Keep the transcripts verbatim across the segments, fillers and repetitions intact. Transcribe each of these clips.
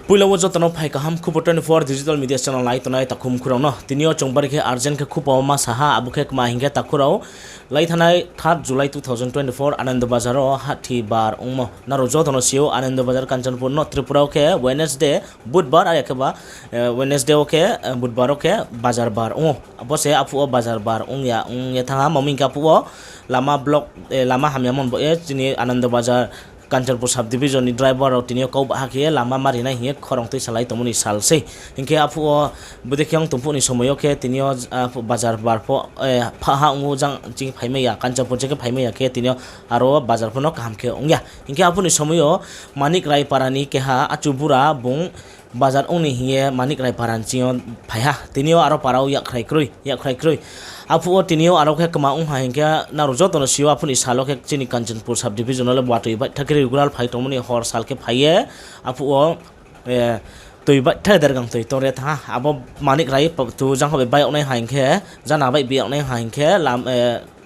Poila wo joto no phai kaham Khupo twenty four digital media channel nai tongnai takhu mkhu rao no. Tini yo chung bari khe urgent khe khupo ma sa ha, abo khe kma hing khe takhu rao, lai thanai third July two thousand twenty four Anando Bazar wo hahthi bar ongmo. Nrao joto no si ou, Anando Bazar Kanchanpur no Tripura wo khe Wednesday, Budbar, are khe ba, Wednesday wo khe, Budbar wo khe bazar bar ong ou. Bo se aphuh wo bazar bar ong ya, ong ye thanng ha, ma hing khe aphuh wo lama block, lama hamya mon bo ye chini Anando Bazar Kanchanpur sub division ni driver rao tini yo kau baha khe ye lama ma rinai hing ye khorang tui salai tongmo ni sal sei. Hing khe aphuh wo bodei khe ong tong phuh ni somoi yo khe tini yo, bazar bar pho, pha ha ong ou, jang ching phaimai ya, Kanchanpur je khe phaimai ya khe tini yo aro bazar pho no kaham khe ong ya. Hing khe aphuh ni somoi yo Manik Rai para ni keha achu bura bung bazar ong ni hing ye Manik Rai para ni ching yo phai ha. Tini yo aro para wo yakkhrai kroi. Aphuh wo tini yo aro khe kma ong ha hing khe nrao joto no si ou, aphuh ni sal wo khe chini Kanchanpur sub division wo le watoi baitha khe regular phai tongmo ni hor sal khe phai ye aphuh wo toi baitha dergang toi tong ye thanng ha. Abo Manik Rai tu jang kho bai bai yag nai ha hing khe, jana bai bi yag nai ha hing khe,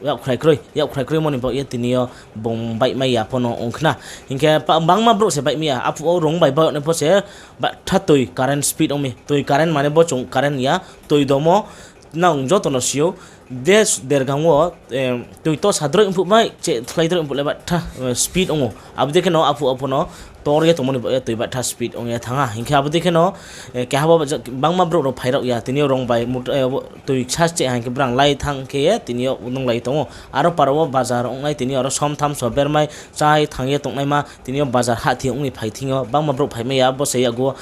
yakkhrai kroi, yakkhrai kroimo ni baoh ye tini yo bung baihmai ya pho no ong khna. Hing khe bangma brouh se baihmai ya, aphuh wo rung bai bai yag nai pho se baitha toi current speed ong mi. Toi current mane bo chung current ya, toi domo nang joto no si ou, dergang wo toi to sa droi mphuh bai, cheh khlai droi mphuh le baitha speed ong ou. Abo dei khe no aphuh wo pho no tor ye tongmo ni baoh ye toi baitha speed ong ye thanng ha. Hing khe abo dei khe no keha bo bangma brouh rao phai rao ya, tini yo rung bai toi sa cheh ha hing khe brang lai thanng khe ye tini yo nunglai tong ou. Aro para wo bazar ong nai, tini yo aro somtham so bermai chai thanng ye tongnaima, tini yo bazar hahthi ong ni phai thing yo bangma brouh phaimai ya, bo se yakgu wo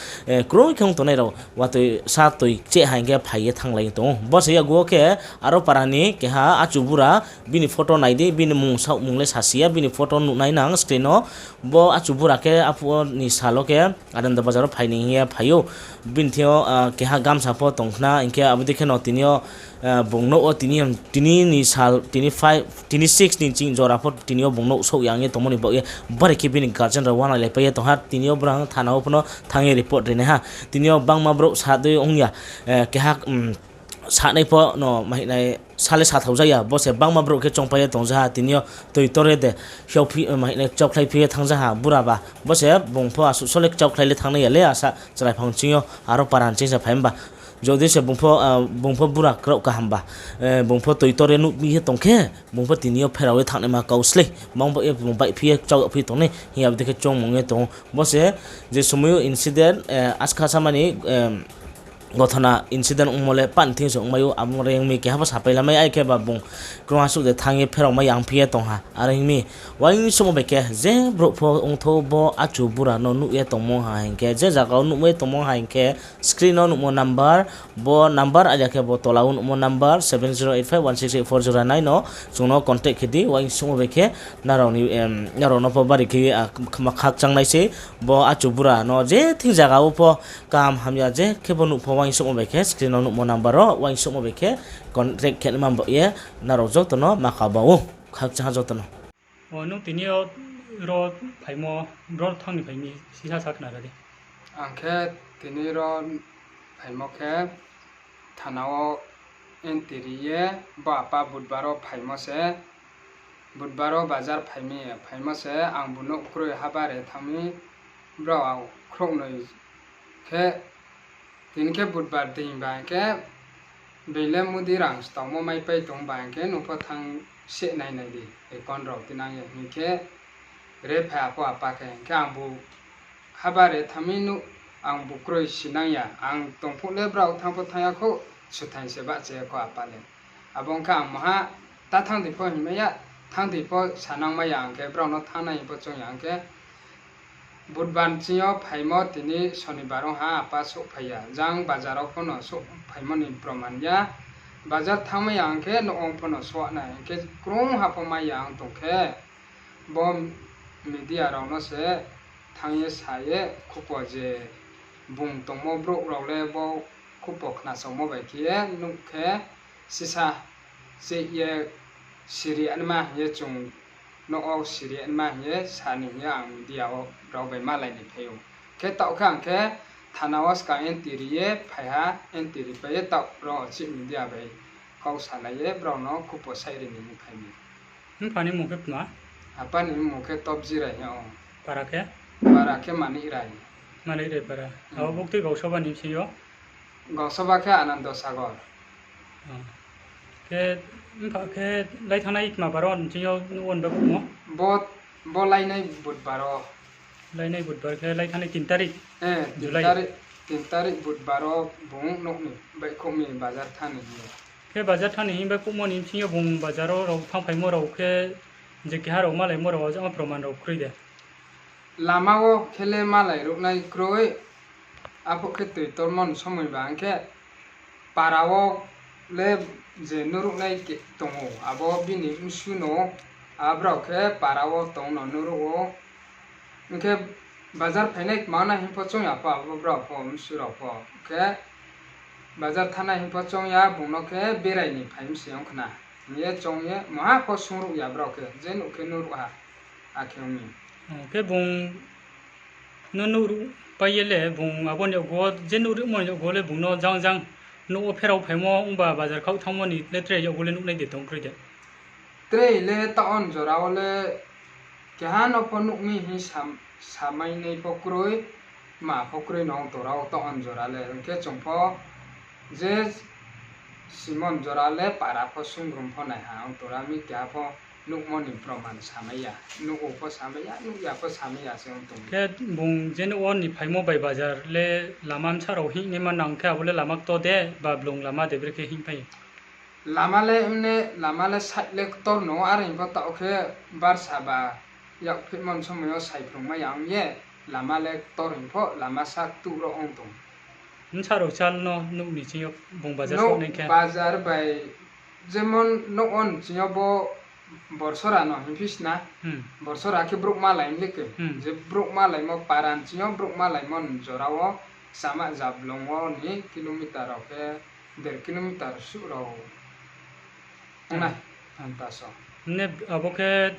kroi khe ong tongnai rao watoi sa toi cheh ha hing khe phai ye thannglai tong ou. Bo se yakgu wo khe aro para ni keha achu bura, bini photo nai di, bini mung saoh mung le sasi ya, bini photo nuhnai nang screen wo. Bo achu bura khe aphuh wo ni sal wo khe Anando Bazar wo phai ni hing ye phai ou. Bini thing yo keha gamsa pho tong khna, hing khe abo dei khe no tini yo bung nouh wo tini, tini ni sal, tini six ni ching jora pho tini yo bung nouh souh ya ong ye tongmo ni baoh ye bari khe bini guardian rao uanailai pai ye tong ha. Tini yo brang thana wo pho no thanng ye report rinai ha. Tini yo bangma brouh sa dei ong ya, keha sanai pho no ma hing nai sa le sathao ja ya, bo se bangma brouh khe chongpai ye tong ja ha. Tini yo toi tor ye de, ma hing nai kchaukhlai phi ye thanng ja ha bura ba. Bo se bung pho asuh so le kchaukhlai le thanngnai ya le, asa chrai phang ching yo aro para ni ching se phai himba. Jodi se bung pho bura kraoh kaham ba, bung pho toi tor ye nuh mi ye tong khe, bung pho tini yo pherao ye thanngnaima kau slei. Mang bo ye bung baihphi ye kchau yagphi tongnai hing ye abo dei khe choungmung ye tong ou. Bo se je somoi yo incident, askha samani, gothona incident ongmo le pan thing se ongmai ou, abo reing mi keha pho sapai lamai, ai khe ba bung krungha suh de thanng ye pherao mai ya ongphi ye tong ha. Are hing mi, uaingsouhmo bai khe je brouh pho ongthou bo achu bura no nuh ye tongmo ha hing khe, je zaga wo nuhmo ye tongmo ha hing khe, screen wo nuhmo number, bo number, are khe bo tola wo nuhmo number seven zero eight five one six eight four zero nine no chung no contact khe di, uaingsouhmo bai khe nrao no pho bari khe khakchang nai sei. Bo achu bura no je thing zaga wo pho kaham hamya je khe bo nuh pho uaingsouhmo bai khe screen wo nuhmo number wo uaingsouhmo bai khe contact khe nai man baoh ye nrao joto no ma kaba ou, khakchang ha joto no. O, nung tini yo ro phaimo, bro thanng ni phai mi sisa sa khna ra di. Ang khe tini ro phaimo khe thana wo entry ri ye, bo apa Budbar wo phaimo se, Budbar wo bazar phaimo se ang bung nouh kroi haba re thanng mi, brao khrouhnoi khe, tini khe Budbar dei ba hing khe, being le mudi rang stangmo maipai tong ba hing khe, nung pho thanng se nai nai di, account rao tinang ye hing khe, re phai apho apa khe hing khe, ang bu haba re thanng mi nuh, ang bu kroi sinang ya, ang tong phuh le brao thanng pho thanng ya khou, suthaing se bahcha ya khou apa le. Abo ong khe ang maha ta thanng di pho hingmai ya, thanng di pho sanang mai ya ang khe, brao no thanng nai pho choung ya ang khe, Budbar ching yo phaimo tini Sonibar ong ha apa souhphai ya, jang bazar wo pho no souhphaimo ni proman ya, bazar thanngmai ya ang khe nouh ong pho no souh nai hing khe krungha pho mai ya ang tong khe, bo media rao no se thanng ye sa ye khupo je bung tongmo brouh rao le bo khupo khnasaomo bai khe ye nuh khe sisa cheh ye siri anma hing ye chung nouh wo siri anma hing ye sa ni hing ye ang media wo brao bai malai ni phai ou. Khe taoh khe ang khe thana wo skang entry ri ye phai ha, entry ri pai ye taoh ro chih media bai kau salai ye brao no khupo saih ri ni hing phai mi. Mpha ni mmung khe tma? Apa ni mmung khe Topji Rai hing ou. Para khe? Para khe Manik Rai. Mani re para. Abo buktui Gausoba ni bsing yo? Gausoba khe Anando Sagor. Khe, mpha khe, lai thanngnai tma baro nching yo nuh wo ni baihkhouhmo? Bo, bo lainai Budbar o. Lainai Budbar khe lai thanngnai tin tarik? July. Tin tarik Budbar o bung nouh ni baihkhouh mi bazar thanng ni hing ye. Khe bazar thanng ni hing baihkhouhmo ni bsing yo bung bazar o rao thanngphaimo rao khe je keha rao malaimo rao ajama proman rao kroi de? Lama wo khe le malai ruhnai kroi, aphuh khe toi tormo ni somoi ba hing khe para wo le je nuhruhnai tong ou, abo bini bsu no, abrao khe para wo tong no nuhruh ou. Hing khe bazar phainai tma nai hing pho choung ya pho, abo brao pho, bsu rao pho. Khe bazar thanngnai hing pho choung ya, bung no khe berai ni phai mi se ong khna hing ye choung ye, maha pho sungruh ya brao khe, je nuh khe nuhruh ha, akhe ong mi. Khe bung no nuhruhpai ye le, bung abo ni yakgu wo, je nuhruhmo ni yakgu wo le bung no jang jang nouh wo pherao phaimo, ongba bazar khaoh thanngmo ni le tre yakgu le nuhnai de tong kroi de? Tre le taoh on jora wo le keha no pho nuh mi hing sa, samainai pho kroi, ma pho kroi no ong tong rao taoh on jora le. Hing khe chung pho je simon jora le para pho sunggrum pho naiha ong tong ra mi, keha pho nuhmo ni proman samai ya, nuh ou pho samai ya, nuh ya pho samai ya se ong tong. Khe bung je nuh wo ni phaimo bai bazar le lama bsa rao hingnaima nang khe abo le lama ktor de ba blung lama de brekhe hingphai? Lama le mne, lama le side le ktor no, are hing pho taoh khe barsa ba yakphihmo ni somoi yo saiphrung mai ya ong ye, lama le ktor hing pho lama sa ktuh rao ong tong. Bsa rao chal no nuh ni ching yo bung bazar souhnai khe? Bazar bai jemon nouh wo ni ching yo bo Borsora no hingphi sna. Borsora khe brouh malai mle khe. Je brouh malaimo para ni ching yo brouh malaimo ni jora wo, chama ja blung wo ni kilometer rao khe der kilometer suh rao ong nai, anta so. Mne abo khe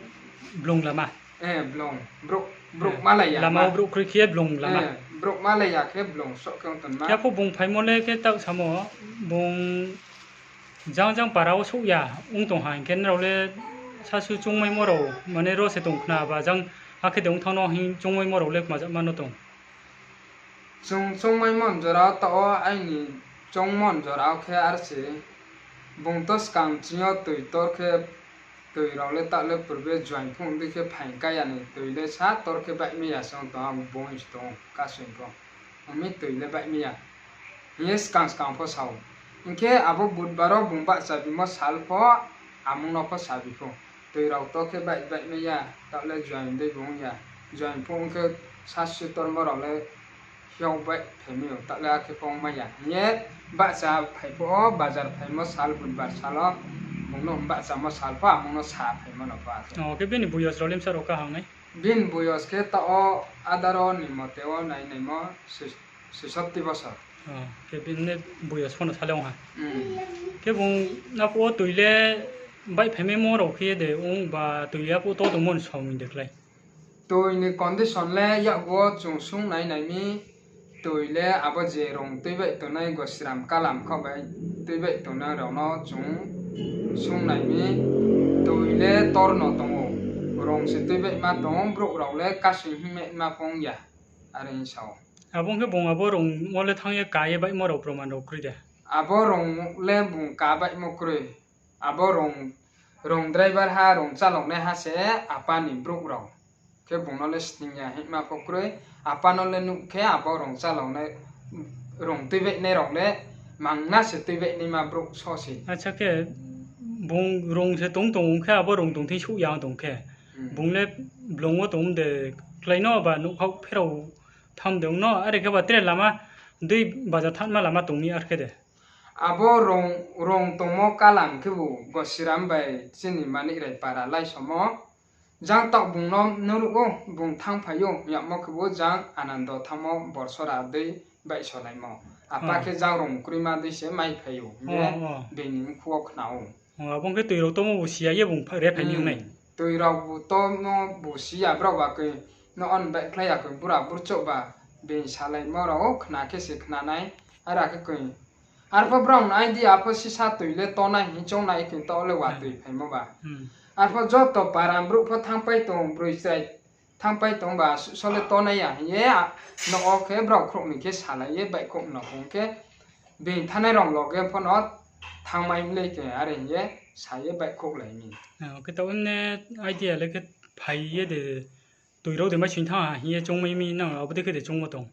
blung lama? Brouh malai ya lama wo brouh kroi khe blung lama. Brouh malai ya khe blung soh khe ong tongma. Khe aphuh bung phaimo le khe taoh samo, bung jang jang para wo souh ya ong tong ha hing khe nrao le sasu choungmaimo rao, mane ro se tong khna ba jang, akhe de ong thanng no hing choungmaimo rao le kma jama no tong? Chung choungmaimo ni jora wo taoh wo aini choungmo ni jora wo khe ar se, bung to skang ching yo toi tor khe, toi rao le taoh le purbe joaing phung dei khe phaing kai ya ni toi le sa tor khe baihmai ya se ong tong, ang bung se tong ou, kasing pho. Ang mi toi le baihmai ya hing ye skang skang pho sa ou. Hing khe abo Budbar wo bung bahcha bimo sal pho, amung no pho sa bi pho. Toi rao to khe baih, baihmai ya, taoh le joaing dei bung ya. Joaing phung ong khe sasu tormo rao le hiao baih phai mi ou, taoh le akhe pho ongmai ya hing ye bahcha phai pho wo, bazar phaimo sal, Budbar sal wo, bung no bahchamo sal pho, amung no sa phaimo no pho akhe. Khe bini boyos rao le bsa rao kaham nai? Bini boyos khe taoh wo adaro ni mote wo nai naimo, sesatti bosor. Khe bini boyos pho no sa le ong ha. Khe bung aphuh wo toi le baihphaimaimo rao khe de ong ba toi le aphuh to tongmo ni somoi de klái? Toi ni condition le yakgu wo chung sung nai nai mi, toi le abo je rung tuibaih tongnai Gosiram Kalam khaoh bai tuibaih tongnai rao no chung sung nai mi, toi le tor no tong ou, rung se tuibaihma tong ou, brouh rao le kasing hingmaima pho ong ya, are hing sa ou. Abo ong khe bung abo rung wo le thanng ye ka ye baihmo rao proman rao kroi de? Abo rung le bung ka baihmo kroi. Abo rung, rung driver ha, rung cháloknaiha se apa ni brouh rao. Khe bung no le sning ya hingma pho kroi, apa no le nuh khe abo rung cháloknai, rung tuibaihnai rao le mangna se tuibaihnaima brouh so se. Acha khe, bung rung se tong tong ong khe abo rung tong thing souh ya ong tong khe, bung le blung wo tong de, klái no ba nouhkhaoh pherao tham de ong no, are khe ba tre lama, dei bazar thanngma lama tong ni ar khe de. Abo rung, rung tongmo kalam khebu Gosiram bai chini Manik Rai para laisomo. Jang taoh bung no nuhruh ou, bung thanngphai ou, yagmo khebu jang Anando thanngmo Borsora dei baihsolaimo. Apa khe jang rung kroima dei se maiphai ou, hing ye bini mkhu wo khna ou. Abo ong khe toi rao tomo bo si ya ye bung re phai mi ong nai. Toi rao bu tomo bu si ya, brao ba koi no on baihkhlai ya koi, bura burchouh ba bini salaimo rao khna khe se khna nai. Are khe koi, arpho brao no idea pho sisa toi le tongnai hing choung nai koi, taoh le watoi phaimo ba. Arpho joto para brouh pho thanngpai tong, broi chrai thanngpai tong ba, suhso le tonai ya hing ye, a, no wo khe brao khrouh ni khe salai ye baihkhouh no hing khe, being thanngnai rao loge pho no thanngmai mlei khe are hing ye sa ye baihkhouhlai mi. Khe taoh wo ne idea le khe phai ye de, toi rao de mai soing thanng ha hing ye choungmai mi nang abo dei khe de choungmo tong?